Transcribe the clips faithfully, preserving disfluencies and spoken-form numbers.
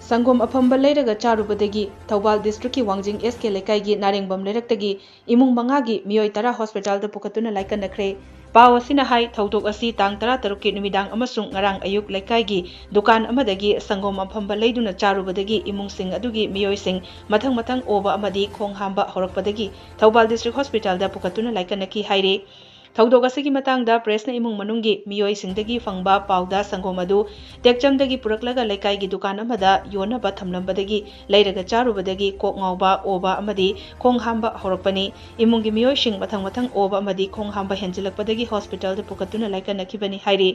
ꯁꯪꯒꯣꯝ ꯑꯐꯝꯕ ꯂꯩꯔꯒ ꯆꯥꯔꯨꯕꯗꯒꯤ ꯊꯧꯕꯥꯜ ꯗꯤꯁꯇ꯭ꯔꯤꯛꯀꯤ ꯋꯥꯡꯖꯤꯡ ꯑꯦꯁ ꯀꯦ ꯂꯩꯀꯥꯏꯒꯤ ꯅꯥꯔꯦꯡꯕꯝ ꯂꯩꯔꯛꯇꯒꯤ ꯏꯃꯨꯡ ꯃꯉꯥꯒꯤ ꯃꯤꯑꯣꯏ ꯇꯔꯥ ꯍꯣꯁꯄꯤꯇꯥꯜꯗ ꯄꯨꯈꯠꯇꯨꯅ ꯂꯥꯏꯀꯠꯅꯈ꯭ꯔꯦ꯫ ꯄꯥꯎ ꯑꯁꯤꯅ ꯍꯥꯏ, ꯊꯧꯗꯣꯛ ꯑꯁꯤ ꯇꯥꯡ ꯇꯔꯥꯇꯔꯨꯛꯀꯤ ꯅꯨꯃꯤꯗꯥꯡ ꯑꯃꯁꯨꯡ ꯉꯔꯥꯡ ꯑꯌꯨꯛ ꯂꯩꯀꯥꯏꯒꯤ ꯗꯨꯀꯥꯟ ꯑꯃꯗꯒꯤ ꯁꯪꯒꯣꯝ ꯑꯐꯝꯕ ꯂꯩꯗꯨꯅ ꯆꯥꯔꯨꯕꯗꯒꯤ ꯏꯃꯨꯡꯁꯤꯡ ꯑꯗꯨꯒꯤ ꯃꯤꯑꯣꯏꯁꯤꯡ ꯃꯊꯪ ꯃꯊꯪ ꯑꯣꯕ ꯑꯃꯗꯤ ꯈꯣꯡ ꯍꯥꯝꯕ ꯍꯧꯔꯛꯄꯗꯒꯤ ꯊꯧꯕꯥꯜ ꯗꯤꯁꯇ꯭ꯔꯤꯛ ꯍꯣꯁꯄꯤꯇꯥꯜꯗ ꯄꯨꯈꯠꯇꯨꯅ ꯂꯥꯏꯀꯠꯅꯈꯤ ꯍꯥꯏꯔꯤ꯫ ꯊꯧꯗꯣꯛ ꯑꯁꯤꯒꯤ ꯃꯇꯥꯡꯗ ꯄ꯭ꯔꯦꯁꯅ ꯏꯃꯨꯡ ꯃꯅꯨꯡꯒꯤ ꯃꯤꯑꯣꯏꯁꯤꯡꯗꯒꯤ ꯐꯪꯕ ꯄꯥꯎꯗ ꯁꯪꯒꯣꯝ ꯑꯗꯨ ꯇꯦꯛꯆꯝꯗꯒꯤ ꯄꯨꯔꯛꯂꯒ ꯂꯩꯀꯥꯏꯒꯤ ꯗꯨꯀꯥꯟ ꯑꯃꯗ ꯌꯣꯟꯅꯕ ꯊꯝꯂꯝꯕꯗꯒꯤ ꯂꯩꯔꯒ ꯆꯥꯔꯨꯕꯗꯒꯤ ꯀꯣꯛ ꯉꯥꯎꯕ, ꯑꯣꯕ ꯑꯃꯗꯤ ꯈꯣꯡ ꯍꯥꯝꯕ ꯍꯧꯔꯛꯄꯅꯤ꯫ ꯏꯃꯨꯡꯒꯤ ꯃꯤꯑꯣꯏꯁꯤꯡ ꯃꯊꯪ ꯃꯊꯪ ꯑꯣꯕ ꯑꯃꯗꯤ ꯈꯣꯡ ꯍꯥꯝꯕ ꯍꯦꯟꯖꯤꯜꯂꯛꯄꯗꯒꯤ ꯍꯣꯁꯄꯤꯇꯥꯜꯗ ꯄꯨꯈꯠꯇꯨꯅ ꯂꯥꯏꯀꯠꯅꯈꯤꯕꯅꯤ ꯍꯥꯏꯔꯤ꯫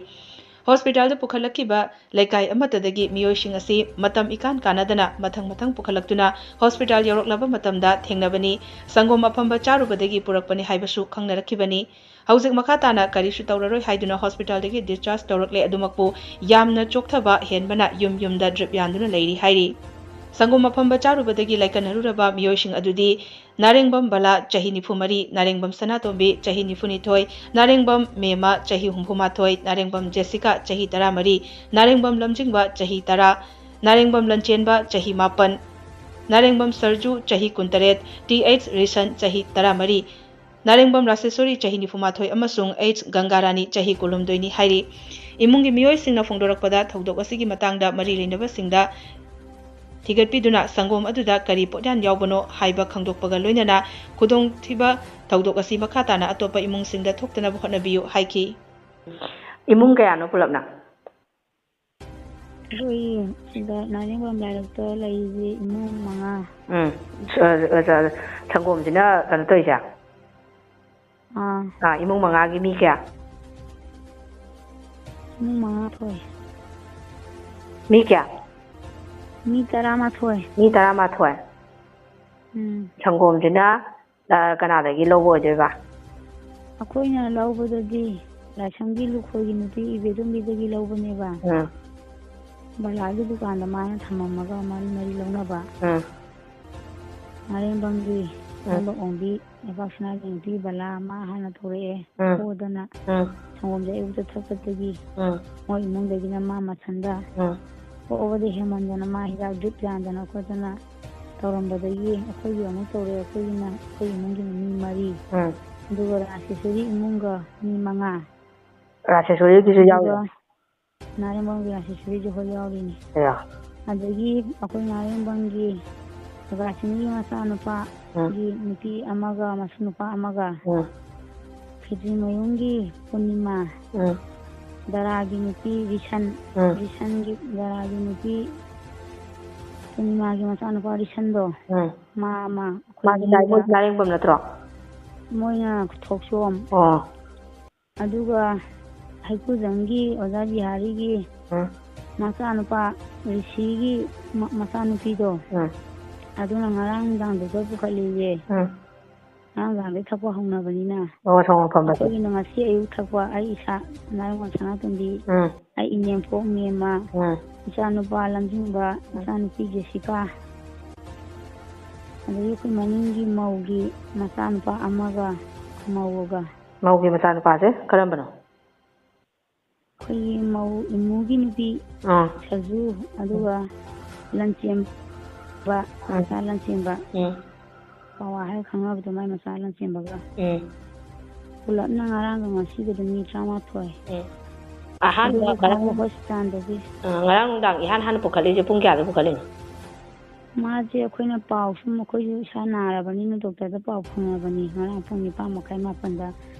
ꯍꯣꯁꯄꯤꯇꯥꯜꯗ ꯄꯨꯈꯠꯂꯛꯈꯤꯕ ꯂꯩꯀꯥꯏ ꯑꯃꯠꯇꯗꯒꯤ ꯃꯤꯑꯣꯏꯁꯤꯡ ꯑꯁꯤ ꯃꯇꯝ ꯏꯀꯥꯟ ꯀꯥꯟꯅꯗꯅ ꯃꯊꯪ ꯃꯊꯪ ꯄꯨꯈꯠꯂꯛꯇꯨꯅ ꯍꯣꯁꯄꯤꯇꯥꯜ ꯌꯧꯔꯛꯂꯕ ꯃꯇꯝꯗ ꯊꯦꯡꯅꯕꯅꯤ꯫ ꯁꯪꯒꯣꯝ ꯑꯐꯝꯕ ꯆꯥꯔꯨꯕꯗꯒꯤ ꯄꯨꯔꯛꯄꯅꯤ ꯍꯥꯏꯕꯁꯨ ꯈꯪꯅꯔꯛꯈꯤꯕꯅꯤ꯫ ꯍꯧꯖꯤꯛ ꯃꯈꯥ ꯇꯥꯅ ꯀꯔꯤꯁꯨ ꯇꯧꯔꯔꯣꯏ ꯍꯥꯏꯗꯨꯅ ꯍꯣꯁꯄꯤꯇꯥꯜꯗꯒꯤ ꯗꯤꯁꯆꯥꯔꯖ ꯇꯧꯔꯛꯂꯦ꯫ ꯑꯗꯨꯃꯛꯄꯨ ꯌꯥꯝꯅ ꯆꯣꯛꯊꯕ ꯍꯦꯟꯕꯅ ꯌꯨꯝ ꯌꯨꯝꯗ ꯗ꯭ꯔꯤꯞ ꯌꯥꯟꯗꯨꯅ ꯂꯩꯔꯤ ꯍꯥꯏꯔꯤ꯫ ꯁꯪꯒꯣꯝ ꯑꯐꯝꯕ ꯆꯥꯔꯨꯕꯗꯒꯤ ꯂꯥꯏꯀꯠꯅꯔꯨꯔꯕ ꯃꯤꯑꯣꯏꯁꯤꯡ ꯑꯗꯨꯗꯤ ꯅꯥꯔꯦꯡꯕꯝ ꯕꯂꯥ, ꯆꯍꯤ ꯅꯤꯐꯨ ꯃꯔꯤ, ꯅꯥꯔꯦꯡꯕꯝ ꯁꯅꯥꯇꯣꯝꯕꯤ, ꯆꯍꯤ ꯅꯤꯐꯨ ꯅꯤꯊꯣꯏ, ꯅꯥꯔꯦꯡꯕꯝ ꯃꯦꯃ, ꯆꯍꯤ ꯍꯨꯝꯐꯨ ꯃꯥꯊꯣꯏ, ꯅꯥꯔꯦꯡꯕꯝ ꯖꯦꯁꯤꯀꯥ, ꯆꯍꯤ ꯇꯔꯥ ꯃꯔꯤ, ꯅꯥꯔꯦꯡꯕꯝ ꯂꯝꯖꯤꯡꯕ, ꯆꯍꯤ ꯇꯔꯥ, ꯅꯥꯔꯦꯡꯕꯝ ꯂꯟꯆꯦꯟꯕ, ꯆꯍꯤ ꯃꯥꯄꯟ, ꯅꯥꯔꯦꯡꯕꯝ ꯁꯔꯖꯨ, ꯆꯍꯤ ꯀꯨꯟꯇꯔꯦꯠ, ꯇꯤ ꯑꯩꯆ ꯔꯤꯁꯟ, ꯆꯍꯤ ꯇꯔꯥ ꯃꯔꯤ, ꯅꯥꯔꯦꯡꯕꯝ ꯔꯥꯁꯦꯁꯣꯔꯤ, ꯆꯍꯤ ꯅꯤꯐꯨ ꯃꯥꯊꯣꯏ, ꯑꯃꯁꯨꯡ ꯑꯩꯆ ꯒꯪꯒꯥꯔꯥꯅꯤ, ꯆꯍꯤ ꯀꯨꯟꯍꯨꯝꯗꯣꯏꯅꯤ ꯍꯥꯏꯔꯤ꯫ ꯏꯃꯨꯡꯒꯤ ꯃꯤꯑꯣꯏꯁꯤꯡꯅ ꯐꯣꯡꯗꯣꯔꯛꯄꯗ, ꯊꯧꯗꯣꯛ ꯑꯁꯤꯒꯤ ꯃꯇꯥꯡꯗ ꯃꯔꯤ ꯂꯩꯅꯕꯁꯤꯡꯗ ꯊꯤꯒꯠꯄꯤꯗꯨꯅ ꯁꯪꯒꯣꯝ ꯑꯗꯨꯗ ꯀꯔꯤ ꯄꯣꯠꯌꯥꯟ ꯌꯥꯎꯕꯅꯣ ꯍꯥꯏꯕ ꯈꯪꯗꯣꯛꯄꯒ ꯂꯣꯏꯅꯅ ꯈꯨꯗꯣꯡꯊꯤꯕ ꯊꯧꯗꯣꯛ ꯑꯁꯤ ꯃꯈꯥ ꯇꯥꯅ ꯑꯇꯣꯞꯄ ꯏꯃꯨꯡꯁꯤꯡꯗ ꯊꯣꯛꯇꯅꯕ ꯍꯣꯠꯅꯕꯤꯌꯨ ꯍꯥꯏꯈꯤ꯫ ꯏꯃꯨꯡ ꯀꯌꯥꯅꯣ ꯄꯨꯂꯞꯅ? ꯑꯩꯈꯣꯏ ꯁꯤꯗ ꯅꯥꯔꯦꯡꯕꯝ ꯂꯥꯏꯔꯛꯇ ꯂꯩꯔꯤꯁꯦ ꯏꯃꯨꯡ ꯃꯉꯥ꯫ ꯎꯝ꯫ ꯁ-, ꯑ, ꯑ, ꯁꯪꯒꯣꯝꯁꯤꯅ ꯀꯩꯅꯣ ꯇꯧꯔꯤꯁꯦ? ꯑꯥ꯫ ꯑꯥ, ꯏꯃꯨꯡ ꯃꯉꯥꯒꯤ ꯃꯤ ꯀꯌꯥ? ꯏꯃꯨꯡ ꯃꯉꯥ ꯊꯣꯛꯑꯦ꯫ ꯃꯤ ꯀꯌꯥ? ꯃꯤ ꯇꯔꯥꯃꯥꯊꯣꯏ꯫ ꯃꯤ ꯇꯔꯥꯃꯥꯊꯣꯏ? ꯎꯝ꯫ ꯁꯪꯒꯣꯝꯁꯤꯅ, ꯑ, ꯀꯅꯥꯗꯒꯤ ꯂꯧꯕ ꯑꯣꯏꯗꯣꯏꯕ? ꯑꯩꯈꯣꯏꯅ ꯂꯧꯕꯗꯗꯤ ꯂꯥꯏꯁ꯭ꯔꯝꯒꯤ ꯂꯨꯈꯣꯏꯒꯤ ꯅꯨꯄꯤ ꯏꯕꯦꯇꯣꯝꯕꯤꯗꯒꯤ ꯂꯧꯕꯅꯦꯕ꯫ ꯎꯝ꯫ ꯕꯂꯥꯒꯤ ꯗꯨꯀꯥꯟꯗ ꯃꯥꯅ ꯊꯝꯃꯝꯃꯒ ꯃꯔꯤ ꯃꯔꯤ ꯂꯧꯅꯕ꯫ ꯎꯝ꯫ ꯅꯥꯔꯦꯡꯕꯝꯒꯤ ꯎꯝ꯫ ꯅꯝꯕ ꯑꯣꯡꯕꯤ ꯂꯩꯕꯥꯛ ꯁꯅꯥꯒꯤ ꯅꯨꯄꯤ ꯕꯂꯥ ꯃꯥ ꯍꯥꯟꯅ ꯊꯣꯔꯛꯑꯦ꯫ ꯎꯝ꯫ ꯊꯣꯛꯑꯗꯅ ꯎꯝ꯫ ꯁꯪꯒꯣꯝꯁꯦ ꯑꯌꯨꯛꯇ ꯊꯛꯄꯗꯒꯤ ꯎꯝ꯫ ꯃꯣꯏ ꯏꯃꯨꯡꯗꯒꯤꯅ ꯃꯥ ꯃꯊꯟꯗ ꯎꯝ꯫ ꯄꯣꯛꯑꯕꯗꯤ ꯍꯦꯟꯃꯟꯗꯅ ꯃꯥ ꯍꯤꯗꯥꯛ ꯗ꯭ꯔꯤꯞ ꯌꯥꯟꯗꯅ ꯈꯣꯠꯇꯅ ꯇꯧꯔꯝꯕꯗꯒꯤ ꯑꯩꯈꯣꯏꯒꯤ ꯑꯃꯨꯛ ꯇꯧꯔꯦ꯫ ꯑꯩꯈꯣꯏꯒꯤꯅ, ꯑꯩꯈꯣꯏ ꯏꯃꯨꯡꯒꯤꯅ ꯃꯤ ꯃꯔꯤ, ꯎꯝ꯫ ꯑꯗꯨꯒ ꯔꯥꯁꯦꯁꯣꯔꯤ ꯏꯃꯨꯡꯒ ꯃꯤ ꯃꯉꯥ꯫ ꯔꯥꯁꯦꯁꯣꯔꯤꯒꯤꯁꯨ ꯌꯥꯎꯔꯦ? ꯑꯗꯨꯒ ꯅꯥꯔꯦꯝꯕꯝꯒꯤ ꯔꯥꯁꯦꯁꯣꯔꯤꯁꯨ ꯍꯣꯏ ꯌꯥꯎꯔꯤꯅꯤ꯫ ꯑꯌꯥ꯫ ꯑꯗꯒꯤ ꯑꯩꯈꯣꯏ ꯅꯥꯔꯦꯝꯕꯝꯒꯤ ꯁꯒꯥꯁꯤꯡꯒꯤ ꯃꯆꯥꯅꯨꯄꯥꯒꯤ ꯎꯝ꯫ ꯅꯨꯄꯤ ꯑꯃꯒ ꯃꯁꯨ ꯅꯨꯄꯥ ꯑꯃꯒ, ꯎꯝ꯫ ꯈꯦꯇ꯭ꯔꯤꯃꯌꯨꯝꯒꯤ ꯄꯨꯔꯅꯤꯃꯥ, ꯎꯝ꯫ ꯗꯔꯥꯒꯤ ꯅꯨꯄꯤ ꯔꯤꯁꯟ, ꯎꯝ꯫ ꯔꯤꯁꯟꯒꯤ, ꯗꯔꯥꯒꯤ ꯅꯨꯄꯤ ꯄꯨꯔꯅꯤꯃꯥꯒꯤ ꯃꯆꯥꯅꯨꯄꯥ ꯔꯤꯁꯟꯗꯣ, ꯎꯝ꯫ ꯃꯥ ꯑꯃ, ꯑꯩꯈꯣꯏ ꯃꯥꯗꯤ ꯅꯥꯏ-, ꯃꯣꯏ ꯏꯃꯨꯡꯗ ꯅꯥꯔꯦꯡꯕꯝ ꯅꯠꯇ꯭ꯔꯣ? ꯃꯣꯏꯅ ꯊꯣꯛꯆꯣꯝ꯫ ꯑꯣ꯫ ꯑꯗꯨꯒ ꯍꯩꯀꯨꯖꯝꯒꯤ ꯑꯣꯖꯥ ꯕꯤꯍꯥꯔꯤꯒꯤ ꯎꯝ꯫ ꯃꯆꯥꯅꯨꯄꯥ ꯔꯤꯁꯤꯒꯤ ꯃ-, ꯃꯆꯥꯅꯨꯄꯤꯗꯣ, ꯎꯝ꯫ ꯑꯗꯨꯅ ꯉꯔꯥꯡ ꯅꯨꯡꯗꯥꯡ ꯗꯣꯛꯇꯔ ꯄꯨꯈꯠꯂꯦꯌꯦ꯫ ꯎꯝ꯫ ꯉꯔꯥꯡ ꯅꯨꯡꯗꯥꯡꯗꯩ ꯊꯛꯄ ꯍꯧꯅꯕꯅꯤꯅ꯫ ꯑꯣ, ꯁꯪꯒꯣꯝ ꯑꯐꯝꯕꯁꯦ꯫ ꯑꯩꯈꯣꯏꯒꯤꯅ ꯉꯁꯤ ꯑꯌꯨꯛ ꯊꯛꯄ, ꯑꯩ ꯏꯁꯥ, ꯅꯥꯏꯃꯣꯟ ꯁꯅꯥꯇꯣꯝꯕꯤ, ꯎꯝ꯫ ꯑꯩ ꯏꯅꯦꯝꯄꯣꯛ ꯃꯦꯝꯃ, ꯎꯝ꯫ ꯏꯆꯥꯅꯨꯄꯥ ꯂꯝꯖꯤꯡꯕ, ꯎꯝ꯫ ꯏꯆꯥꯅꯨꯄꯤ ꯖꯦꯁꯤꯀꯥ, ꯑꯗꯒꯤ ꯑꯩꯈꯣꯏ ꯃꯅꯤꯡꯒꯤ ꯃꯧꯒꯤ ꯃꯆꯥꯅꯨꯄꯥ ꯑꯃꯒ, ꯃꯧꯒ꯫ ꯃꯧꯒꯤ ꯃꯆꯥꯅꯨꯄꯥꯁꯦ ꯀꯔꯝꯕꯅꯣ? ꯑꯩꯈꯣꯏꯒꯤ ꯃꯧ ꯏꯃꯨꯒꯤ ꯅꯨꯄꯤ ꯑꯥ꯫ ꯁꯖꯨ, ꯑꯗꯨꯒ ꯂꯟꯆꯦꯟꯕ, ꯎꯝ꯫ ꯃꯆꯥ ꯂꯟꯆꯦꯟꯕ꯫ ꯎꯝ꯫ ꯄꯋꯥ ꯍꯥꯏꯔ ꯈꯪꯅꯕꯗꯣ, ꯃꯥꯏ ꯃꯆꯥ ꯂꯟꯆꯦꯟꯕꯒ꯫ ꯎꯝ꯫ ꯄꯨꯂꯞꯅ ꯉꯔꯥꯡꯒ ꯉꯁꯤꯒꯗ ꯃꯤ ꯇꯔꯥꯃꯥꯊꯣꯏ꯫ ꯎꯝ꯫ ꯑꯍꯥꯟꯕ ꯑꯗꯨꯒꯤ ꯉꯔꯥꯡ, ꯈꯥꯡꯕ ꯍꯣꯁꯄꯤꯇꯥꯜꯗꯒꯤ꯫ ꯑ, ꯉꯔꯥꯡ ꯅꯨꯡꯗꯥꯡ ꯏꯍꯥꯟ ꯍꯥꯟꯅ ꯄꯨꯈꯠꯂꯤꯁꯦ ꯄꯨꯡ ꯀꯌꯥꯗ ꯄꯨꯈꯠꯂꯤꯅꯣ? ꯃꯥꯁꯦ ꯑꯩꯈꯣꯏꯅ ꯄꯥꯎ ꯁꯨꯝ, ꯑꯩꯈꯣꯏꯁꯨ ꯏꯁꯥ ꯅꯥꯔꯕꯅꯤꯅ ꯗꯣꯛꯇꯔꯗ ꯄꯥꯎ ꯐꯪꯅꯕꯅꯤ꯫ ꯉꯔꯥꯡ ꯄꯨꯡ ꯅꯤꯄꯥꯟ ꯃꯈꯥꯏ, ꯃꯥꯄꯟꯗ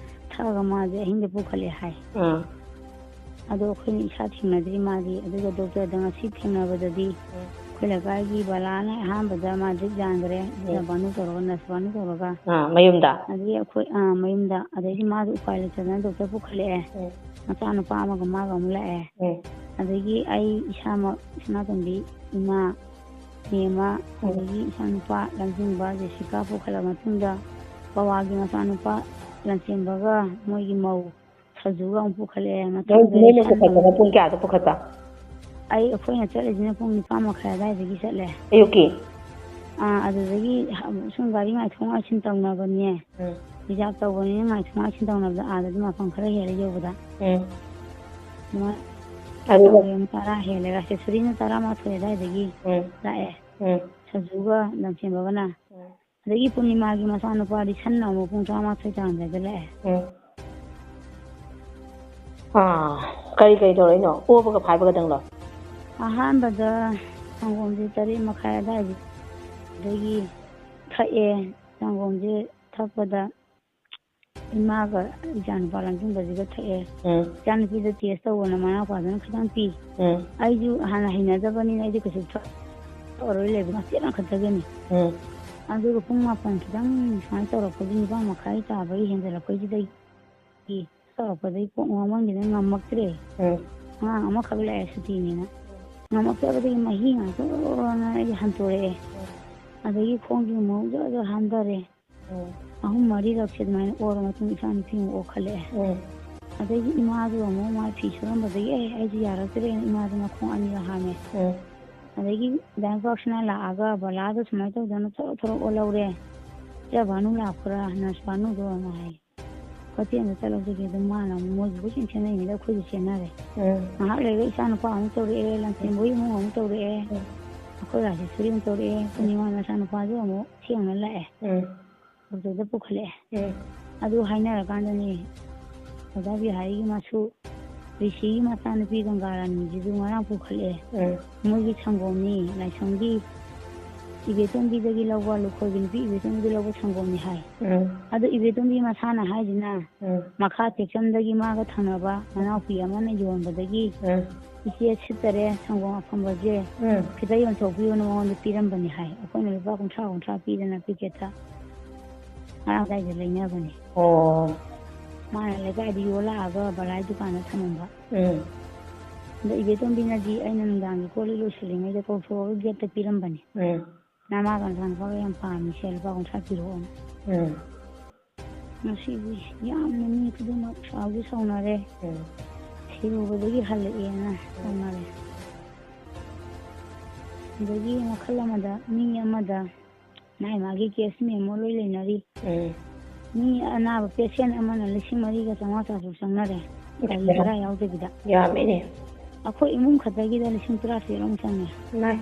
ꯊꯛꯑꯒ ꯃꯥꯁꯦ ꯑꯍꯤꯡꯗ ꯄꯨꯈꯠꯂꯦ ꯍꯥꯏ꯫ ꯑꯥ꯫ ꯑꯗꯣ ꯑꯩꯈꯣꯏꯅ ꯏꯁꯥ ꯊꯦꯡꯅꯗ꯭ꯔꯤ ꯃꯥꯗꯤ꯫ ꯑꯗꯨꯒ ꯗꯣꯛꯇꯔꯗ ꯉꯁꯤ ꯊꯦꯡꯅꯕꯗꯗꯤ ꯎꯝ꯫ ꯑꯩꯈꯣꯏ ꯂꯩꯀꯥꯏꯒꯤ ꯕꯂꯥꯅ ꯑꯍꯥꯟꯕꯗ ꯃꯥ ꯗ꯭ꯔꯤꯞ ꯌꯥꯟꯈ꯭ꯔꯦ꯫ ꯑꯗꯨꯒ ꯎꯝ꯫ ꯕꯥꯅꯨ ꯇꯧꯔꯒ, ꯅꯔꯁ ꯕꯥꯅꯨ ꯇꯧꯔꯒ꯫ ꯑꯥ, ꯃꯌꯨꯝꯗ? ꯑꯗꯒꯤ ꯑꯩꯈꯣꯏ, ꯑꯥ, ꯃꯌꯨꯝꯗ꯫ ꯑꯗꯒꯤ ꯃꯥꯁꯨ ꯎꯄꯥꯏ ꯂꯩꯇꯗꯅ ꯗꯣꯛꯇꯔ ꯄꯨꯈꯠꯂꯛꯑꯦ꯫ ꯎꯝ꯫ ꯃꯆꯥꯅꯨꯄꯥ ꯑꯃꯒ ꯃꯥꯒ ꯑꯃꯨꯛ ꯂꯥꯛꯑꯦ꯫ ꯎꯝ꯫ ꯑꯗꯒꯤ ꯑꯩ ꯏꯁꯥꯃꯛ ꯁꯅꯥꯇꯣꯝꯕꯤ ꯏꯃꯥ, ꯃꯦꯝꯃ, ꯎꯝ꯫ ꯑꯗꯒꯤ ꯏꯆꯥꯅꯨꯄꯥ ꯂꯝꯖꯤꯡꯕ ꯖꯦꯁꯤꯀꯥ ꯄꯨꯈꯠꯂꯕ ꯃꯇꯨꯡꯗ, ꯄꯋꯥꯒꯤ ꯃꯆꯥꯅꯨꯄꯥ ꯂꯟꯆꯦꯟꯕꯒ ꯃꯣꯏꯒꯤ ꯃꯧ ꯁꯖꯨꯒ ꯑꯃꯨꯛ ꯄꯨꯈꯠꯂꯛꯑꯦ꯫ ꯅꯣꯏ, ꯃꯊꯪꯗ ꯅꯣꯏꯅ ꯔꯤꯁꯟ ꯄꯨꯈꯠꯄꯅ ꯑꯃꯨꯛ꯫ ꯄꯨꯡ ꯀꯌꯥꯗ ꯄꯨꯈꯠꯄ? ꯑꯩ, ꯑꯩꯈꯣꯏꯅ ꯆꯠꯂꯤꯁꯤꯅ ꯄꯨꯡ ꯅꯤꯄꯥꯟ ꯃꯈꯥꯏ ꯑꯗꯨꯋꯥꯏꯗꯒꯤ ꯆꯠꯂꯦ꯫ ꯑꯌꯨꯛꯀꯤ? ꯑꯥ, ꯑꯗꯨꯗꯒꯤ ꯍ-, ꯁꯨꯝ ꯒꯥꯔꯤ ꯉꯥꯏꯊꯣꯛ ꯉꯥꯏꯁꯤꯟ ꯇꯧꯅꯕꯅꯦ꯫ ꯎꯝ꯫ ꯔꯤꯖꯥꯕ ꯇꯧꯕꯅꯤꯅ ꯉꯥꯏꯊꯣꯛ ꯉꯥꯏꯁꯤꯟ ꯇꯧꯅꯕꯗ ꯑꯥꯗꯗꯤ ꯃꯐꯝ ꯈꯔ ꯍꯦꯜꯂꯦ ꯌꯧꯕꯗ꯫ ꯎꯝ꯫ ꯑꯗꯨꯃꯥꯏ-, ꯑꯗꯨꯒ ꯇꯥꯔꯥ ꯍꯦꯜꯂꯦ, ꯑꯦꯛꯁꯦꯁꯔꯤꯅ ꯇꯔꯥꯃꯥꯊꯣꯏ ꯑꯗꯨꯋꯥꯏꯗꯒꯤ ꯎꯝ꯫ ꯂꯥꯛꯑꯦ꯫ ꯎꯝ꯫ ꯁꯖꯨꯒ ꯂꯟꯆꯦꯟꯕꯒꯅ꯫ ꯎꯝ꯫ ꯑꯗꯒꯤ ꯄꯨꯔꯅꯤꯃꯥꯒꯤ ꯃꯆꯥꯅꯨꯄꯥꯗꯤ ꯁꯟꯅ ꯑꯃꯨꯛ ꯄꯨꯡ ꯇꯔꯥꯃꯥꯊꯣꯏ ꯇꯥꯔꯝꯗꯥꯏꯗ ꯂꯥꯛꯑꯦ꯫ ꯎꯝ꯫ ꯑꯥ, ꯀꯔꯤ ꯀꯔꯤ ꯇꯧꯔꯛꯏꯅꯣ? ꯑꯣꯕꯒ ꯐꯥꯏꯕꯒꯗꯪꯂꯣ? ꯑꯍꯥꯟꯕꯗ ꯁꯪꯒꯣꯝꯁꯦ ꯇꯔꯦꯠ ꯃꯈꯥꯏ ꯑꯗꯨꯋꯥꯏꯗꯒꯤ ꯊꯛꯑꯦ꯫ ꯁꯪꯒꯣꯝꯁꯦ ꯊꯛꯄꯗ ꯏꯃꯥꯒ ꯏꯆꯥꯅꯨꯄꯥ ꯂꯝꯖꯤꯡꯕꯁꯤꯒ ꯊꯛꯑꯦ꯫ ꯎꯝ꯫ ꯏꯆꯥꯅꯨꯄꯤꯗ ꯇꯦꯁ ꯇꯧꯕꯅ ꯃꯅꯥꯎꯄꯥꯗꯨꯅ ꯈꯤꯇꯪ ꯄꯤ꯫ ꯎꯝ꯫ ꯑꯩꯁꯨ ꯍꯥꯟꯅ ꯍꯩꯅꯗꯕꯅꯤꯅ ꯑꯩꯗꯤ ꯀꯩꯁꯨ ꯊꯛꯑꯔꯣꯏ ꯂꯩꯕ, ꯃꯆꯦꯠ ꯑꯃꯈꯛꯇꯒꯤꯅꯤ꯫ ꯎꯝ꯫ ꯑꯗꯨꯒ ꯄꯨꯡ ꯃꯥꯄꯟ ꯈꯤꯇꯪ ꯁꯨꯃꯥꯏꯅ ꯇꯧꯔꯛꯄꯒꯤ, ꯅꯤꯄꯥꯟ ꯃꯈꯥꯏ ꯇꯥꯕꯒꯤ ꯍꯦꯟꯖꯜꯂꯛꯄꯩꯁꯤꯗꯒꯤ ꯇꯧꯔꯛꯄꯗꯒꯤ ꯀꯣꯛ ꯉꯥꯎꯃꯟꯈꯤꯗꯅ ꯉꯝꯃꯛꯇ꯭ꯔꯦ꯫ ꯎꯝ꯫ ꯑꯉꯥꯡ ꯑꯃꯈꯛ ꯂꯥꯛꯑꯦ ꯁꯨꯇꯤꯅꯦꯅ꯫ ꯉꯝꯃꯛꯇꯕꯗꯒꯤ ꯃꯍꯤ ꯉꯥꯛꯇ ꯑꯣꯔꯣꯔꯣꯅ ꯑꯩꯁꯦ ꯍꯟꯇꯣꯔꯛꯑꯦ꯫ ꯎꯝ꯫ ꯑꯗꯒꯤ ꯈꯣꯡꯁꯦ ꯑꯃꯨꯛ ꯖꯣꯔ ꯖꯣꯔ ꯍꯥꯝꯊꯔꯦ꯫ ꯎꯝ꯫ ꯑꯍꯨꯝ ꯃꯔꯤꯔꯛꯁꯦ ꯑꯗꯨꯃꯥꯏꯅ ꯑꯣꯔ ꯃꯇꯨꯡ ꯏꯆꯥ ꯅꯨꯄꯤ ꯑꯃꯨꯛ ꯑꯣꯛꯈꯠꯂꯛꯑꯦ꯫ ꯎꯝ꯫ ꯑꯗꯒꯤ ꯏꯃꯥꯗꯨ ꯑꯃꯨꯛ ꯃꯥ ꯐꯤ ꯁꯨꯔꯝꯕꯗꯒꯤ "ꯑꯦ, ꯑꯩꯁꯨ ꯌꯥꯔꯛꯇ꯭ꯔꯦꯅ" ꯏꯃꯥꯗꯨ ꯃꯈꯣꯡ ꯑꯅꯤꯔꯛ ꯍꯥꯝꯃꯦ꯫ ꯎꯝ꯫ ꯑꯗꯒꯤ ꯗꯥꯏꯃꯟ ꯄꯥꯔꯛꯁꯤꯅ ꯂꯥꯛꯑꯒ ꯕꯂꯥꯗꯣ ꯁꯨꯃꯥꯏꯅ ꯇꯧꯗꯅ ꯊꯣꯔꯛ ꯊꯣꯔꯛ ꯑꯣꯜꯍꯧꯔꯦ꯫ "ꯏꯆꯥ ꯚꯥꯅꯨ ꯂꯥꯛꯄ꯭ꯔꯥ, ꯅꯔꯁ ꯚꯥꯅꯨꯗꯣꯅ?" ꯍꯥꯏ꯫ ꯍꯣꯇꯦꯜꯗ ꯆꯠꯂꯧꯗꯒꯤ ꯑꯗꯨꯝ ꯃꯥꯅ ꯑꯃꯨꯛ ꯃꯣꯏꯒꯤ ꯀꯣꯏꯆꯦꯟ ꯆꯦꯟꯅꯔꯤꯉꯩꯗ ꯑꯩꯈꯣꯏꯁꯨ ꯆꯦꯟꯅꯔꯦ꯫ ꯎꯝ꯫ ꯉꯥꯏꯍꯥꯛ ꯂꯩꯔꯒ ꯏꯆꯥ ꯅꯨꯄꯥ ꯑꯃꯨꯛ ꯇꯧꯔꯛꯑꯦ, ꯂꯟꯆꯦꯟꯕ ꯍꯣꯏ ꯏꯃꯨꯡ ꯑꯃꯨꯛ ꯇꯧꯔꯛꯑꯦ, ꯎꯝ꯫ ꯑꯩꯈꯣꯏ ꯔꯥꯖꯦꯁꯣꯔꯤ ꯑꯃꯨꯛ ꯇꯧꯔꯛꯑꯦ, ꯄꯨꯔꯅꯤꯃꯥ ꯃꯆꯥꯅꯨꯄꯥꯁꯨ ꯑꯃꯨꯛ ꯊꯦꯡꯅ ꯂꯥꯛꯑꯦ꯫ ꯎꯝ꯫ ꯗꯣꯛꯇꯔꯗ ꯄꯨꯈꯠꯂꯛꯑꯦ꯫ ꯎꯝ꯫ ꯑꯗꯨ ꯍꯥꯏꯅꯔꯀꯥꯟꯗꯅꯦ ꯑꯣꯖꯥ ꯕꯤꯍꯥꯔꯤꯒꯤ ꯃꯁꯨ ꯔꯤꯁꯤꯒꯤ ꯃꯆꯥꯅꯨꯄꯤ ꯒꯪꯒꯥꯔꯥꯅꯤꯁꯤꯁꯨ ꯉꯔꯥꯡ ꯄꯨꯈꯠꯂꯛꯑꯦ꯫ ꯎꯝ꯫ ꯃꯣꯏꯒꯤ ꯁꯪꯒꯣꯝꯅꯤ, ꯂꯥꯏꯁ꯭ꯔꯝꯒꯤ ꯏꯕꯦꯇꯣꯟꯕꯤꯗꯒꯤ ꯂꯧꯕ, ꯂꯨꯈꯣꯏꯒꯤ ꯅꯨꯄꯤ ꯏꯕꯦꯇꯣꯟꯕꯤꯗꯒꯤ ꯂꯧꯕ ꯁꯪꯒꯣꯝꯅꯤ ꯍꯥꯏ꯫ ꯎꯝ꯫ ꯑꯗꯣ ꯏꯕꯦꯇꯣꯟꯕꯤ ꯃꯁꯥꯅ ꯍꯥꯏꯁꯤꯅ ꯎꯝ꯫ ꯃꯈꯥ ꯇꯦꯛꯆꯝꯗꯒꯤ ꯃꯥꯒ ꯊꯪꯅꯕ ꯃꯅꯥꯎꯄꯤ ꯑꯃꯅ ꯌꯣꯟꯕꯗꯒꯤ ꯎꯝ꯫ "ꯏꯆꯦ ꯁꯤꯠꯇꯔꯦ, ꯁꯪꯒꯣꯝ ꯑꯐꯝꯕꯁꯦ ꯎꯝ꯫ ꯈꯤꯇ ꯌꯣꯟꯊꯣꯛꯄꯤꯌꯣꯅ" ꯃꯉꯣꯟꯗ ꯄꯤꯔꯝꯕꯅꯤ ꯍꯥꯏ꯫ ꯑꯩꯈꯣꯏꯅ ꯂꯨꯄꯥ ꯀꯨꯟꯊ꯭ꯔꯥ, ꯀꯨꯟꯊ꯭ꯔꯥ ꯄꯤꯗꯅ ꯄꯦꯀꯦꯠꯇ ꯉꯔꯥꯡ ꯑꯗꯥꯏꯗ ꯂꯩꯅꯕꯅꯤ꯫ ꯑꯣ꯫ ꯃꯥꯅ ꯂꯩꯀꯥꯏꯗ ꯌꯣꯜꯂꯛꯑꯒ ꯕꯂꯥꯏ ꯗꯨꯀꯥꯟꯗ ꯊꯝꯃꯝꯕ꯫ ꯎꯝ꯫ ꯑꯗꯣ ꯏꯕꯦꯇꯣꯝꯕꯤꯅꯗꯤ ꯑꯩꯅ ꯅꯨꯡꯗꯥꯡꯒꯤ ꯀꯣꯜ ꯂꯤꯛ ꯂꯣꯏꯁꯤꯜꯂꯤꯉꯩꯗ ꯀꯧꯊꯣꯛꯑꯒ ꯒꯦꯠꯇ ꯄꯤꯔꯝꯕꯅꯤ꯫ ꯎꯝ꯫ "ꯅꯃꯥꯒ ꯅꯆꯥꯅꯨꯄꯥꯒ ꯌꯥꯝ ꯄꯥꯝꯃꯤ, ꯁꯦ ꯂꯨꯄꯥ ꯀꯨꯟꯊ꯭ꯔꯥ ꯄꯤꯔꯛꯑꯣꯅ"꯫ ꯎꯝ꯫ ꯉꯁꯤꯗꯤ ꯌꯥꯝꯅ ꯃꯤ ꯈꯨꯗꯤꯡꯃꯛ ꯁꯥꯎꯗꯤ ꯁꯥꯎꯅꯔꯦ꯫ ꯎꯝ꯫ ꯊꯤꯔꯨꯕꯗꯒꯤ ꯍꯜꯂꯛꯑꯦꯅ ꯇꯧꯅꯔꯦ꯫ ꯑꯗꯒꯤ ꯋꯥꯈꯜ ꯑꯃꯗ, ꯃꯤ ꯑꯃꯗ ꯃꯥꯏ ꯃꯥꯒꯤ ꯀꯦꯁ ꯃꯦꯃꯣ ꯂꯣꯏ ꯂꯩꯅꯔꯤ꯫ ꯎꯝ꯫ ꯃꯤ ꯑꯅꯥꯕ ꯄꯦꯁꯦꯟ ꯑꯃꯅ ꯂꯤꯁꯤꯡ ꯃꯔꯤꯒ ꯆꯥꯝꯃꯉꯥ ꯆꯥꯇ꯭ꯔꯨꯛ ꯆꯪꯅꯔꯦ, ꯒꯥꯔꯤ ꯌꯥꯝ-, ꯚꯔꯥ ꯌꯥꯎꯗꯕꯤꯗ꯫ ꯌꯥꯝꯃꯤꯅꯦ꯫ ꯑꯩꯈꯣꯏ ꯏꯃꯨꯡ ꯈꯛꯇꯒꯤꯗ ꯂꯤꯁꯤꯡ ꯇꯔꯥ ꯇꯔꯦꯠ ꯑꯃ ꯆꯪꯉꯦ꯫ ꯏꯃꯥꯏ꯫